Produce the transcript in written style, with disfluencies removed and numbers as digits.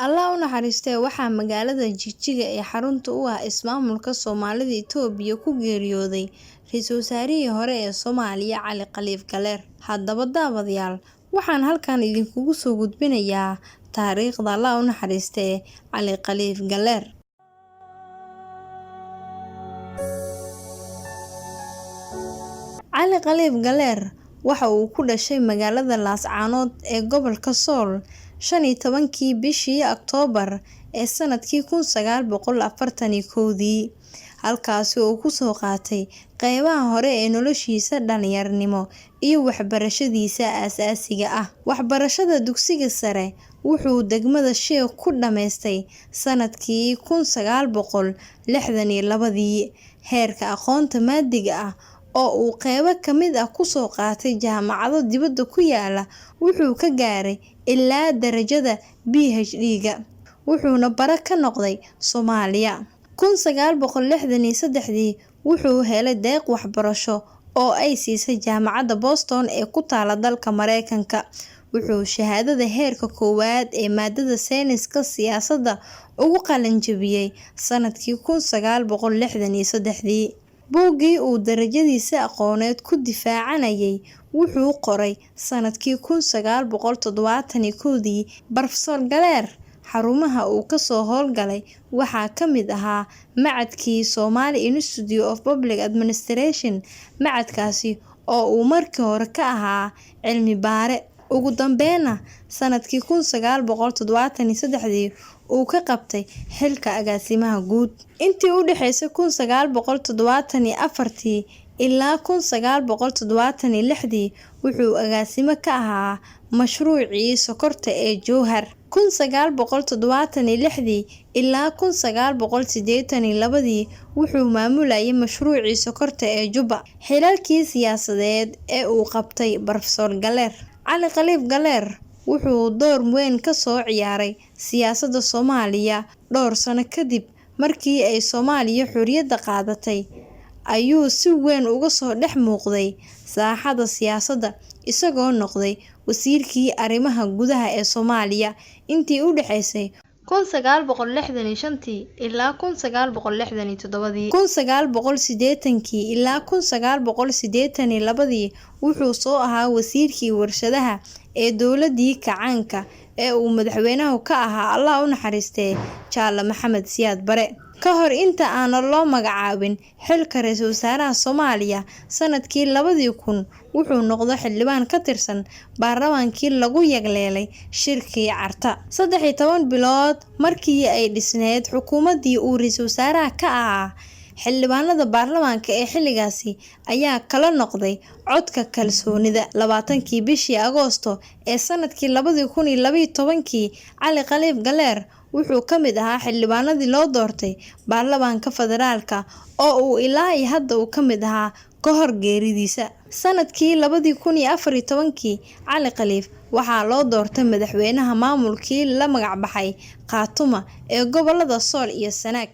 Allah u naxariistee, waxaa magaalada Jigjiga ee xarunta u ah ismaamulka Soomaalida Itoobiya ku geeriyooday ra'iisul wasaarihii hore ee Soomaaliya Cali Khaliif Galeer. Haddaba daawadayaal, waxaan halkan idinkugu soo gudbinayaa taariikhda Allah u naxariistee Cali Khaliif Galeer. Cali Khaliif Galeer waxa uu ku dhashay magaalada Laascaanood ee gobolka Sool 15kii bishii Oktoobar ee sanadkii 1941dii, halkaasi oo uu kusoo qaatay qeybaha hore ee noloshiisa dhalinyaronimo iyo waxbarashadiisa aasaasiga ah. Waxbarashada dugsiga sare wuxuu degmada Sheekh ku dhameystay sanadkii 1962dii. Heerka aqoonta maadiga ah oo uu qeybo ka mid ah kusoo qaatay jaamacado dibadda ku yaala wuxuu ka gaaray ilaa darajada PhD-ga, wuxuuna bare ka noqday Soomaaliya. 1963dii wuxuu helay deeq waxbarasho oo ay siisay jaamacadda Boston ee ku taala dalka Mareykanka. Wuxuu shahaadada heerka koowaad ee maadada sayniska siyaasadda ugu qalin jabiyay sanadkii 1963dii. Buuggii uu darajadiisa aqooneed ku difaacanayay wuxuu qoray sanadkii 1971dii. Professor Galeer xarumaha uu kasoo howlgalay waxaa ka mid ahaa macadkii Somali Institute of Public Administration, macadkaasi oo uu markii hore ka ahaa cilmi baare, ugu dambeynna sanadkii 1973dii uu ka qabtay xilka agaasimaha guud. Intii u dhaxeysay 1974tii ilaa 1976dii wuxuu agaasime ka ahaa mashruucii sokorta ee Jowhar. 1976dii ilaa 1982dii wuxuu maamulayay mashruucii sokorta ee Juba. Xilalkii siyaasadeed ee uu qabtay Professor Galeer. Cali Khaliif Galeer wuxuu door weyn ka soo ciyaaray siyaasadda Soomaaliya dhowr sano kadib markii ay Soomaaliya xorriyadda qaadatay ayuu si weyn uga soo dhex muuqday saaxadda siyaasadda, isagoo noqday wasiirkii arrimaha gudaha ee Soomaaliya intii u dhaxeysay 1965tii ilaa 1967dii. 1980kii ilaa 1982dii wuxuu soo ahaa wasiirkii warshadaha ee dowladii kacaanka ee uu madaxweynaha ka ahaa Allah u naxariistee Jaale Maxamed Siyaad Bare. Ka hor inta aan loo magacaabin xilka ra'iisul wasaaraha Soomaaliya sanadkii 2000, wuxuu noqday xildhibaan ka tirsan baarlamaankii lagu yagleelay shirkii Carta. 13 bilood markii ay dhisneyd xukuumaddii uu ra'iisul wasaaraha ka ahaa, xildhibaanada baarlamaanka ee xilligaasi ayaa kala noqday codka kalsoonida. 20kii bishii Agoosto ee sanadkii 2012kii Cali Khaliif Galeer wuxuu ka mid ahaa xildhibaanadii loo doortay baarlamaanka federaalka oo uu ilaa iyo hadda uu ka mid ahaa ka hor geeridiisa. Sanadkii 2014kii Cali Khaliif waxaa loo doortay madaxweynaha maamulkii la magacbaxay Khaatuma ee gobolada Sool iyo Sanaag.